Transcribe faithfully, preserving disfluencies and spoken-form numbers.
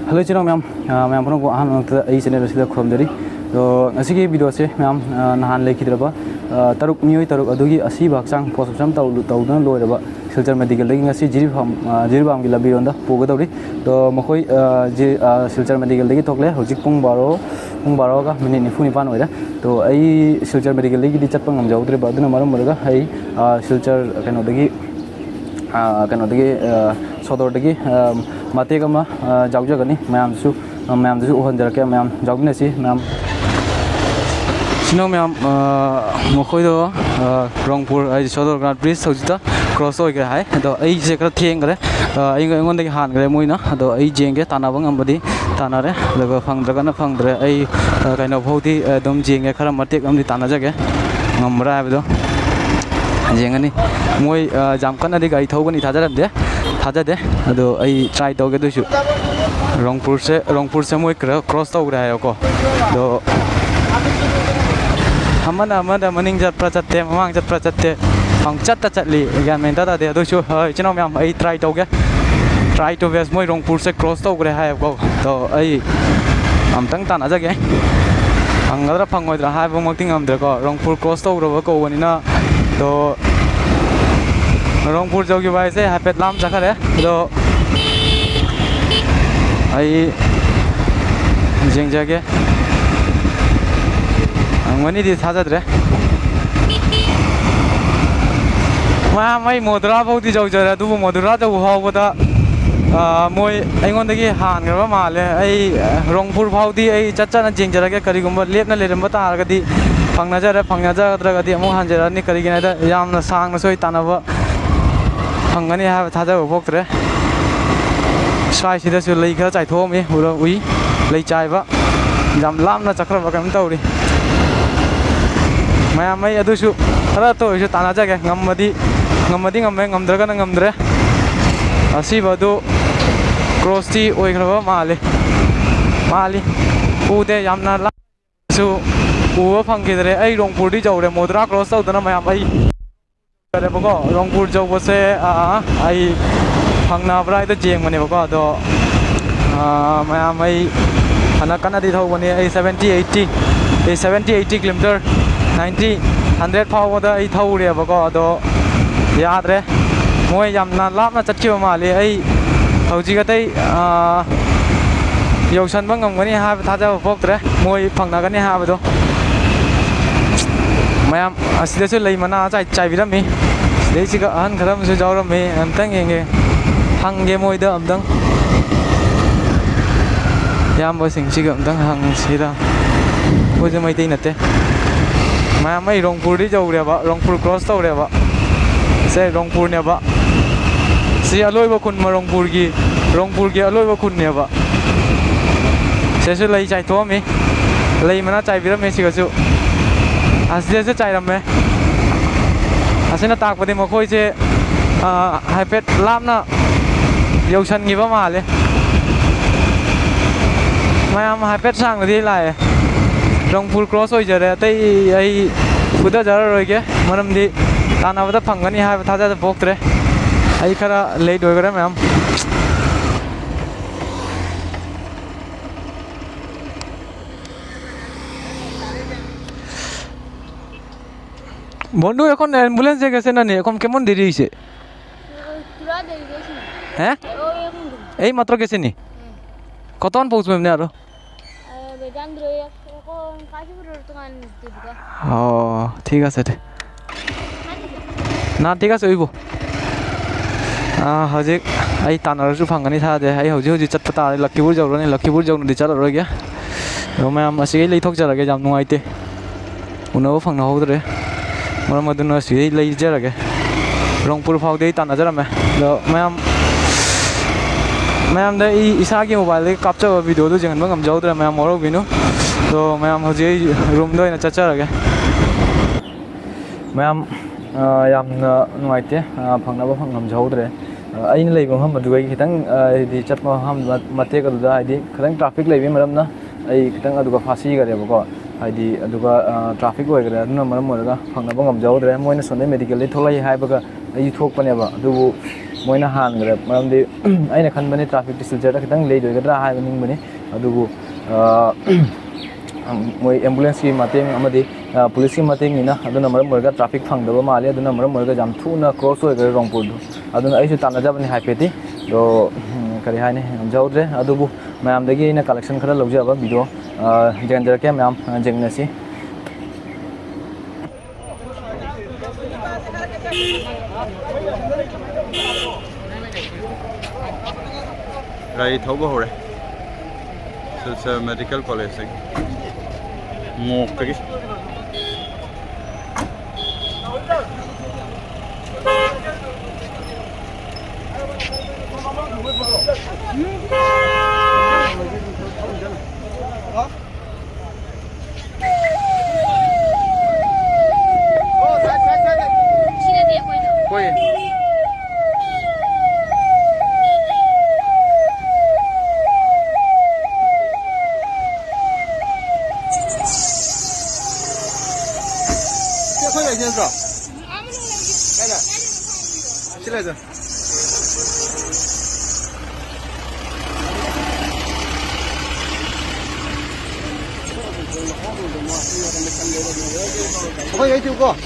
Hello ꯏꯆꯤꯟ ꯏꯅꯥꯎ ꯃꯌꯥꯝ, ꯑ, ꯃꯌꯥꯝ ꯄꯨꯝꯅꯃꯛꯄꯨ ꯑꯍꯥꯟꯕ ꯃꯛꯇꯗ ꯑꯩ ꯆꯦꯅꯦꯜ ꯑꯁꯤꯗ ꯈꯨꯔꯨꯝꯖꯔꯤ꯫ ꯑꯗꯣ ꯉꯁꯤꯒꯤ ꯚꯤꯗꯤꯑꯣꯁꯦ ꯃꯌꯥꯝ, ꯑ, ꯅꯍꯥꯟ ꯂꯩꯈꯤꯗ꯭ꯔꯕ, ꯑ, ꯇꯔꯨꯛ, ꯃꯤꯑꯣꯏ ꯇꯔꯨꯛ ꯑꯗꯨꯒꯤ ꯑꯁꯤꯕ ꯍꯛꯆꯥꯡ ꯄꯣꯁꯃꯣꯔꯇꯦꯝ ꯇꯧ-, ꯇꯧꯗꯨꯅ ꯂꯣꯏꯔꯕ ꯁꯤꯜꯆꯔ ꯃꯦꯗꯤꯀꯦꯜꯗꯒꯤ ꯉꯁꯤ ꯖꯤꯔꯤꯕꯥꯝ, ꯑ, ꯖꯤꯔꯤꯕꯥꯝꯒꯤ ꯂꯝꯕꯤꯔꯣꯝꯗ ꯄꯨꯒꯗꯧꯔꯤ꯫ ꯑꯗꯣ ꯃꯈꯣꯏ, ꯑ, ꯖꯤ-, ꯑ, ꯁꯤꯜꯆꯔ ꯃꯦꯗꯤꯀꯦꯜꯗꯒꯤ ꯊꯣꯛꯂꯦ꯫ ꯍꯧꯖꯤꯛ ꯄꯨꯡ ꯕꯥꯔꯣ, ꯄꯨꯡ ꯕꯥꯔꯣꯒ ꯃꯤꯅꯤꯠ ꯅꯤꯐꯨ ꯅꯤꯄꯥꯟ ꯑꯣꯏꯔꯦ꯫ ꯑꯗꯣ ꯑꯩ ꯁꯤꯜꯆꯔ ꯃꯦꯗꯤꯀꯦꯜꯗꯒꯤꯗꯤ ꯆꯠꯄ ꯉꯝꯖꯍꯧꯗ꯭ꯔꯦꯕ꯫ ꯑꯗꯨꯅ ꯃꯔꯝ ꯑꯣꯏꯔꯒ ꯑꯩ, ꯑ, ꯁꯤꯜꯆꯔ ꯀꯩꯅꯣꯗꯒꯤ, ꯑ, ꯀꯩꯅꯣꯗꯒꯤ, ꯑ, ꯁꯣꯗꯣꯔꯗꯒꯤ, ꯑ, ꯃꯇꯦꯛ ꯑꯃ, ꯑ, ꯌꯥꯎꯖꯒꯅꯤ꯫ ꯃꯌꯥꯝꯁꯨ, ꯑ, ꯃꯌꯥꯝꯗꯁꯨ ꯎꯍꯟꯖꯔꯛꯀꯦ꯫ ꯃꯌꯥꯝ ꯌꯥꯎꯃꯤꯟꯅꯁꯤ꯫ ꯃꯌꯥꯝ ꯁꯤꯅꯣ ꯃꯌꯥꯝ, ꯑ, ꯃꯈꯣꯏꯗꯣ, ꯑ, ꯔꯣꯡꯄꯨꯔ, ꯍꯥꯏꯗꯤ ꯁꯣꯗꯣꯔ ꯒ꯭ꯔꯥꯟ ꯕ꯭ꯔꯤꯖ ꯍꯧꯖꯤꯛꯇ ꯀ꯭ꯔꯣꯁ ꯑꯣꯏꯈ꯭ꯔꯦ ꯍꯥꯏ꯫ ꯑꯗꯣ ꯑꯩꯁꯦ ꯈꯔ ꯊꯦꯡꯈ꯭ꯔꯦ꯫ ꯑ, ꯑꯩꯉꯣꯟ-, ꯑꯩꯉꯣꯟꯗꯒꯤ ꯍꯥꯟꯈ꯭ꯔꯦ ꯃꯣꯏꯅ꯫ ꯑꯗꯣ ꯑꯩ ꯌꯦꯡꯒꯦ, ꯇꯥꯟꯅꯕ ꯉꯝꯕꯗꯤ ꯇꯥꯟꯅꯔꯦ, ꯑꯗꯨꯒ ꯐꯪꯗ꯭ꯔꯒꯅ ꯐꯪꯗ꯭ꯔꯦ꯫ ꯑꯩ, ꯑ, ꯀꯩꯅꯣ ꯐꯥꯎꯗꯤ, ꯑ, ꯑꯗꯨꯝ ꯌꯦꯡꯒꯦ, ꯈꯔ ꯃꯇꯦꯛ ꯑꯃꯗꯤ ꯇꯥꯟꯅꯖꯒꯦ, ꯉꯝꯕ꯭ꯔꯥ ꯍꯥꯏꯕꯗꯣ ꯌꯦꯡꯉꯅꯤ꯫ ꯃꯣꯏ, ꯑ, ꯌꯥꯝ ꯀꯟꯅꯗꯤ ꯒꯥꯔꯤ ꯊꯧꯒꯅꯤ ꯊꯥꯖꯔꯝꯗꯦ, ꯊꯥꯖꯗꯦ꯫ ꯑꯗꯣ ꯑꯩ ꯇ꯭ꯔꯥꯏ ꯇꯧꯒꯦ꯫ ꯑꯗꯨꯏꯁꯨ ꯔꯣꯡꯄꯨꯔꯁꯦ, ꯔꯣꯡꯄꯨꯔꯁꯦ ꯃꯣꯏ ꯀ꯭ꯔ-, ꯀ꯭ꯔꯣꯁ ꯇꯧꯈ꯭ꯔꯦ ꯍꯥꯏꯌꯦꯕꯀꯣ꯫ ꯑꯗꯣ ꯑꯃꯅ ꯑꯃꯗ ꯃꯅꯤꯡ ꯆꯠꯄ꯭ꯔꯥ ꯆꯠꯇꯦ, ꯃꯃꯥꯡ ꯆꯠꯄ꯭ꯔꯥ ꯆꯠꯇꯦ, ꯄꯪꯆꯠꯇ ꯆꯠꯂꯤ꯫ ꯒ꯭ꯌꯥꯟ ꯃꯦꯟ ꯏꯇꯥ ꯇꯥꯗꯦ꯫ ꯑꯗꯨꯏꯁꯨ, ꯑ, ꯏꯆꯤꯟ ꯏꯅꯥꯎ ꯃꯌꯥꯝ, ꯑꯩ ꯇ꯭ꯔꯥꯏ ꯇꯧꯒꯦ꯫ Try to best, ꯃꯣꯏ ꯔꯣꯡꯄꯨꯔꯁꯦ ꯀ꯭ꯔꯣꯁ ꯇꯧꯈ꯭ꯔꯦ ꯍꯥꯏꯌꯦꯕꯀꯣ꯫ ꯑꯗꯣ ꯑꯩ ꯑꯝꯇꯪ ꯇꯥꯟꯅꯖꯒꯦ꯫ ꯐꯪꯒꯗ꯭ꯔꯥ ꯐꯪꯉꯣꯏꯗ꯭ꯔꯥ ꯍꯥꯏꯕꯃꯛꯇꯤ ꯉꯝꯗ꯭ꯔꯦꯀꯣ꯫ ꯔꯣꯡꯄꯨꯔ ꯀ꯭ꯔꯣꯁ ꯇꯧꯈ꯭ꯔꯕ ꯀꯧꯕꯅꯤꯅ꯫ ꯑꯗꯣ ꯔꯣꯡꯄꯨꯔ ꯌꯧꯈꯤꯕ ꯍꯥꯏꯁꯦ ꯍꯥꯏꯐꯦꯠ ꯂꯥꯞꯅ ꯆꯠꯈ꯭ꯔꯦ꯫ ꯑꯗꯣ ꯑꯩ ꯌꯦꯡꯖꯒꯦ꯫ ꯐꯪꯒꯅꯤꯗꯤ ꯊꯥꯖꯗ꯭ꯔꯦ꯫ ꯃꯌꯥꯝ, ꯑꯩ ꯃꯣꯗꯨꯔꯥ ꯐꯥꯎꯗꯤ ꯌꯧꯖꯔꯦ, ꯑꯗꯨꯕꯨ ꯃꯣꯗꯨꯔꯥ ꯌꯧꯕ ꯐꯥꯎꯕꯗ, ꯑ, ꯃꯣꯏ ꯑꯩꯉꯣꯟꯗꯒꯤ ꯍꯥꯟꯈ꯭ꯔꯕ ꯃꯥꯜꯂꯦ꯫ ꯑꯩ, ꯑ, ꯔꯣꯡꯄꯨꯔ ꯐꯥꯎꯗꯤ ꯑꯩ ꯆꯠ ꯆꯠꯅ ꯌꯦꯡꯖꯔꯒꯦ꯫ ꯀꯔꯤꯒꯨꯝꯕ ꯂꯦꯞꯅ ꯂꯩꯔꯝꯕ ꯇꯥꯔꯒꯗꯤ ꯐꯪꯅꯖꯔꯦ, ꯐꯪꯅꯖꯗ꯭ꯔꯒꯗꯤ ꯑꯃꯨꯛ ꯍꯟꯖꯔꯛꯑꯅꯤ꯫ ꯀꯔꯤꯒꯤꯅꯣ ꯍꯥꯏꯗ ꯌꯥꯝꯅ ꯁꯥꯡꯅꯁꯨ ꯑꯩ ꯇꯥꯟꯅꯕ ꯐꯪꯒꯅꯤ ꯍꯥꯏꯕ ꯊꯥꯖꯕ ꯄꯣꯛꯇ꯭ꯔꯦ꯫ ꯁ꯭ꯋꯥꯏꯁꯤꯗꯁꯨ ꯂꯩ ꯈꯔ ꯆꯥꯏꯊꯣꯛꯑꯝꯃꯤ, ꯎꯔ-, ꯎꯏ꯫ ꯂꯩ ꯆꯥꯏꯕ ꯌꯥꯝ ꯂꯥꯞꯅ ꯆꯠꯈ꯭ꯔꯕ ꯀꯩꯅꯣꯝ ꯇꯧꯔꯤ꯫ ꯃꯌꯥꯝ, ꯑꯩ ꯑꯗꯨꯁꯨ ꯈꯔꯇ ꯑꯣꯏꯔꯁꯨ ꯇꯥꯟꯅꯖꯒꯦ꯫ ꯉꯝꯃꯗꯤ, ꯉꯝꯃꯗꯤ ꯉꯝꯃꯦ, ꯉꯝꯗ꯭ꯔꯒꯅ ꯉꯝꯗ꯭ꯔꯦ꯫ ꯑꯁꯤꯕ ꯑꯗꯨ ꯀ꯭ꯔꯣꯁꯇꯤ ꯑꯣꯏꯈ꯭ꯔꯕ ꯃꯥꯜꯂꯤ꯫ ꯃꯥꯜꯂꯤ꯫ ꯎꯗꯦ, ꯌꯥꯝꯅ ꯂꯥꯞ-, ꯁꯨ ꯎꯕ ꯐꯪꯈꯤꯗ꯭ꯔꯦ꯫ ꯑꯩ ꯔꯣꯡꯄꯨꯔꯗꯤ ꯌꯧꯔꯦ, ꯃꯣꯗ꯭ꯔꯥ ꯀ꯭ꯔꯣꯁ ꯇꯧꯗꯅ ꯃꯌꯥꯝ꯫ ꯑꯩ ꯌꯧꯔꯦꯕꯀꯣ, ꯔꯣꯡꯄꯨꯔ ꯌꯧꯕꯁꯦ, ꯑꯥ, ꯑꯩ ꯐꯪꯅꯕ꯭ꯔꯥ ꯍꯥꯏꯗ ꯌꯦꯡꯕꯅꯦꯕꯀꯣ, ꯑꯗꯣ, ꯑꯥ, ꯃꯌꯥꯝ, ꯑꯩ ꯐꯅ ꯀꯟꯅꯗꯤ ꯊꯧꯕꯅꯤ꯫ ꯑꯩ ꯁꯕꯦꯟꯇꯤ, ꯑꯩꯠꯇꯤ, ꯑꯩ seventy, eighty kilometre, ninety, hundred ꯐꯥꯎꯕꯗ ꯑꯩ ꯊꯧꯔꯦꯕꯀꯣ, ꯑꯗꯣ ꯌꯥꯗ꯭ꯔꯦ꯫ ꯃꯣꯏ ꯌꯥꯝꯅ ꯂꯥꯞꯅ ꯆꯠꯈꯤꯕ ꯃꯥꯜꯂꯤ꯫ ꯑꯩ ꯍꯧꯖꯤꯛ ꯑꯇꯩ, ꯑꯥ, ꯌꯧꯁꯟꯕ ꯉꯝꯒꯅꯤ ꯍꯥꯏꯕ ꯊꯥꯖꯕ ꯄꯣꯛꯇ꯭ꯔꯦ, ꯃꯣꯏ ꯐꯪꯅꯒꯅꯤ ꯍꯥꯏꯕꯗꯣ꯫ ꯃꯌꯥꯝ, ꯑꯁꯤꯗꯁꯨ ꯂꯩ ꯃꯅꯥ ꯆꯥꯏ-, ꯆꯥꯏꯕꯤꯔꯝꯃꯤ꯫ ꯁꯤꯗꯩꯁꯤꯒ ꯑꯍꯟ ꯈꯔ ꯑꯃꯁꯨ ꯌꯥꯎꯔꯝꯃꯤ꯫ ꯑꯝꯇꯪ ꯌꯦꯡꯒꯦ, ꯍꯪꯒꯦ ꯃꯣꯏꯗ ꯑꯝꯇꯪ꯫ ꯏꯌꯥꯝꯕꯁꯤꯡꯁꯤꯒ ꯑꯝꯇꯪ ꯍꯪꯁꯤꯔ꯫ ꯃꯣꯏꯁꯦ ꯃꯩꯇꯩ ꯅꯠꯇꯦ꯫ ꯃꯌꯥꯝ, ꯑꯩ ꯔꯣꯡꯄꯨꯔꯗꯤ ꯌꯧꯔꯦꯕ, ꯔꯣꯡꯄꯨꯔ ꯀ꯭ꯔꯣꯁ ꯇꯧꯔꯦꯕ꯫ ꯁꯦ ꯔꯣꯡꯄꯨꯔꯅꯦꯕ꯫ ꯁꯤ ꯑꯂꯣꯏꯕ ꯈꯨꯟ, ꯔꯣꯡꯄꯨꯔꯒꯤ, ꯔꯣꯡꯄꯨꯔꯒꯤ ꯑꯂꯣꯏꯕ ꯈꯨꯟꯅꯦꯕ꯫ ꯁꯤꯗꯁꯨ ꯂꯩ ꯆꯥꯏꯊꯣꯛꯑꯝꯃꯤ, ꯂꯩ ꯃꯅꯥ ꯆꯥꯏꯕꯤꯔꯝꯃꯦ ꯁꯤꯒꯁꯨ꯫ ꯑꯁꯤꯗꯁꯨ ꯆꯥꯏꯔꯝꯃꯦ꯫ ꯑꯁꯤꯅ ꯇꯥꯛꯄꯗꯤ ꯃꯈꯣꯏꯁꯦ, ꯑ, ꯍꯥꯏꯐꯦꯠ ꯂꯥꯞꯅ ꯌꯧꯁꯟꯈꯤꯕ ꯃꯥꯜꯂꯦ꯫ ꯃꯌꯥꯝ, ꯍꯥꯏꯐꯦꯠ ꯁꯥꯡꯅꯗꯤ ꯂꯥꯛꯑꯦ꯫ ꯔꯣꯡꯄꯨꯔ ꯀ꯭ꯔꯣꯁ ꯑꯣꯏꯖꯔꯦ, ꯑꯇꯩ ꯑꯩ ꯐꯨꯊꯖꯔꯔꯣꯏꯒꯦ, ꯃꯔꯝꯗꯤ ꯇꯥꯟꯅꯕꯗ ꯐꯪꯒꯅꯤ ꯍꯥꯏꯕ ꯊꯥꯖꯕ ꯄꯣꯛꯇ꯭ꯔꯦ꯫ ꯑꯩ ꯈꯔ ꯂꯦꯠ ꯑꯣꯏꯈ꯭ꯔꯦ ꯃꯌꯥꯝ꯫ বন্ধু, এখন অ্যাম্বুলেন্স যে গেছে না নি, এখন কেমন দেরি হয়েছে? পুরা দেরি হয়েছে না। হ্যাঁ? ওই এখন দেরি। এই মাত্র গেছে নি? হুম। কতক্ষণ পৌঁছবো এমনি আরো? আহ, বেজান দূরে, এখন কাশীপুরের দোকান দিব। ও, ঠিক আছে দে। না, ঠিক আছে, ꯎꯏꯕꯣ꯫ ꯑꯥ, ꯍꯧꯖꯤꯛ ꯑꯩ ꯇꯥꯟꯅꯔꯁꯨ ꯐꯪꯒꯅꯤ ꯊꯥꯖꯗꯦ꯫ ꯑꯩ ꯍꯧꯖꯤꯛ ꯍꯧꯖꯤꯛ ꯆꯠꯄ ꯇꯥꯔꯦ꯫ ꯂꯛꯈꯤꯄꯨꯔ ꯌꯧꯔꯅꯤ, ꯂꯛꯈꯤꯄꯨꯔ ꯌꯧꯅꯗꯤ ꯆꯠꯂꯔꯣꯏꯒꯦ꯫ ꯑꯗꯣ ꯃꯌꯥꯝ, ꯑꯁꯤꯒꯤ ꯂꯩꯊꯣꯛꯆꯔꯒꯦ, ꯌꯥꯝ ꯅꯨꯡꯉꯥꯏꯇꯦ꯫ ꯎꯅꯕ ꯐꯪꯅꯍꯧꯗ꯭ꯔꯦ꯫ ꯃꯔꯝ ꯑꯗꯨꯅ ꯑꯁꯤꯗꯩ ꯂꯩꯖꯔꯒꯦ꯫ ꯔꯣꯡꯄꯨꯔ ꯐꯥꯎꯗꯤ ꯑꯩ ꯇꯥꯟꯅꯖꯔꯝꯃꯦ꯫ ꯑꯗꯣ ꯃꯌꯥꯝ, ꯃꯌꯥꯝꯗ ꯑꯩ ꯏꯁꯥꯒꯤ ꯃꯣꯕꯥꯏꯜꯗꯒꯤ ꯀꯥꯞꯆꯕ ꯚꯤꯗꯤꯑꯣꯗꯨ ꯌꯦꯡꯍꯟꯕ ꯉꯝꯖꯍꯧꯗ꯭ꯔꯦ, ꯃꯌꯥꯝ ꯋꯥꯔꯧꯕꯤꯅꯨ꯫ ꯑꯗꯣ ꯃꯌꯥꯝ ꯍꯧꯖꯤꯛ ꯑꯩ ꯔꯨꯝꯗ ꯑꯣꯏꯅ ꯆꯠꯆꯔꯒꯦ꯫ ꯃꯌꯥꯝ, ꯑ, ꯌꯥꯝꯅ ꯅꯨꯡꯉꯥꯏꯇꯦ, ꯑ, ꯐꯪꯅꯕ ꯐꯪ ꯉꯝꯖꯍꯧꯗ꯭ꯔꯦ꯫ ꯑ, ꯑꯩꯅ ꯂꯩꯕ ꯃꯐꯝ ꯑꯗꯨꯗꯒꯤ ꯈꯤꯇꯪ, ꯑ, ꯍꯥꯏꯗꯤ ꯆꯠꯄ ꯃꯐꯝ ꯃꯇꯦꯛ ꯑꯗꯨꯗ ꯍꯥꯏꯗꯤ ꯈꯤꯇꯪ ꯇ꯭ꯔꯥꯐꯤꯛ ꯂꯩꯕꯒꯤ ꯃꯔꯝꯅ ꯑꯩ ꯈꯤꯇꯪ ꯑꯗꯨꯒ ꯐꯥꯁꯤꯈꯔꯦꯕꯀꯣ꯫ ꯍꯥꯏꯗꯤ, ꯑꯗꯨꯒ, ꯑ, traffic ꯑꯣꯏꯈ꯭ꯔꯦ, ꯑꯗꯨꯅ ꯃꯔꯝ ꯑꯣꯏꯔꯒ ꯐꯪꯅꯕ ꯉꯝꯖꯍꯧꯗ꯭ꯔꯦ꯫ ꯃꯣꯏꯅ ꯁꯣꯝꯗꯩ medicalꯗꯩ ꯊꯣꯛꯂꯛꯏ ꯍꯥꯏꯕꯒ ꯑꯩꯁꯨ ꯊꯣꯛꯄꯅꯦꯕ, ꯑꯗꯨꯕꯨ ꯃꯣꯏꯅ ꯍꯥꯟꯈ꯭ꯔꯦ꯫ ꯃꯔꯝꯗꯤ ꯑꯩꯅ ꯈꯟꯕꯅꯤ trafficꯇꯤ ꯁꯤꯜꯆꯔꯗ ꯈꯤꯇꯪ late ꯑꯣꯏꯒꯗ꯭ꯔꯥ ꯍꯥꯏꯕ ꯅꯤꯡꯕꯅꯤ, ꯑꯗꯨꯕꯨ, ꯑ, ꯃꯣꯏ ambulanceꯀꯤ ꯃꯇꯦꯡ ꯑꯃꯗꯤ, ꯑ, policeꯀꯤ ꯃꯇꯦꯡꯅꯤꯅ, ꯑꯗꯨꯅ ꯃꯔꯝ ꯑꯣꯏꯔꯒ traffic ꯐꯪꯗꯕ ꯃꯥꯜꯂꯤ꯫ ꯑꯗꯨꯅ ꯃꯔꯝ ꯑꯣꯏꯔꯒ ꯌꯥꯝ ꯊꯨꯅ cross ꯑꯣꯏꯈ꯭ꯔꯦ ꯔꯣꯡꯄꯨꯔꯗꯨ꯫ ꯑꯗꯨꯅ ꯑꯩꯁꯨ ꯇꯥꯟꯅꯖꯕꯅꯤ ꯍꯥꯏꯐꯦꯠꯇꯤ, ꯑꯗꯣ, ꯎꯝ, ꯀꯔꯤ ꯍꯥꯏꯅꯤ, ꯉꯝꯖꯍꯧꯗ꯭ꯔꯦ꯫ ꯑꯗꯨꯕꯨ ꯃꯌꯥꯝꯗꯒꯤ ꯑꯩꯅ collection ꯈꯔ ꯂꯧꯖꯕ video, ꯑ, ꯌꯦꯡꯖꯔꯛꯀꯦ ꯃꯌꯥꯝ, ꯑ, ꯌꯦꯡꯃꯤꯟꯅꯁꯤ꯫ ꯒꯥꯔꯤ ꯊꯧꯕ ꯍꯧꯔꯦ꯫ ꯁꯤꯜꯆꯔ ꯃꯦꯗꯤꯀꯦꯜ ꯀꯣꯂꯦꯖꯇꯒꯤ, ꯃꯣꯛꯇꯒꯤ꯫ ꯍꯣꯏ꯫ ꯁꯤ ꯑꯩꯈꯣꯏ ꯂꯩꯁꯦ ꯅꯠꯇ꯭ꯔꯣ? ꯀꯥꯏꯗ? ꯁꯤ ꯂꯩꯁꯦ꯫ ꯑꯩꯈꯣꯏ ꯂꯩꯇꯦꯕꯀꯣ꯫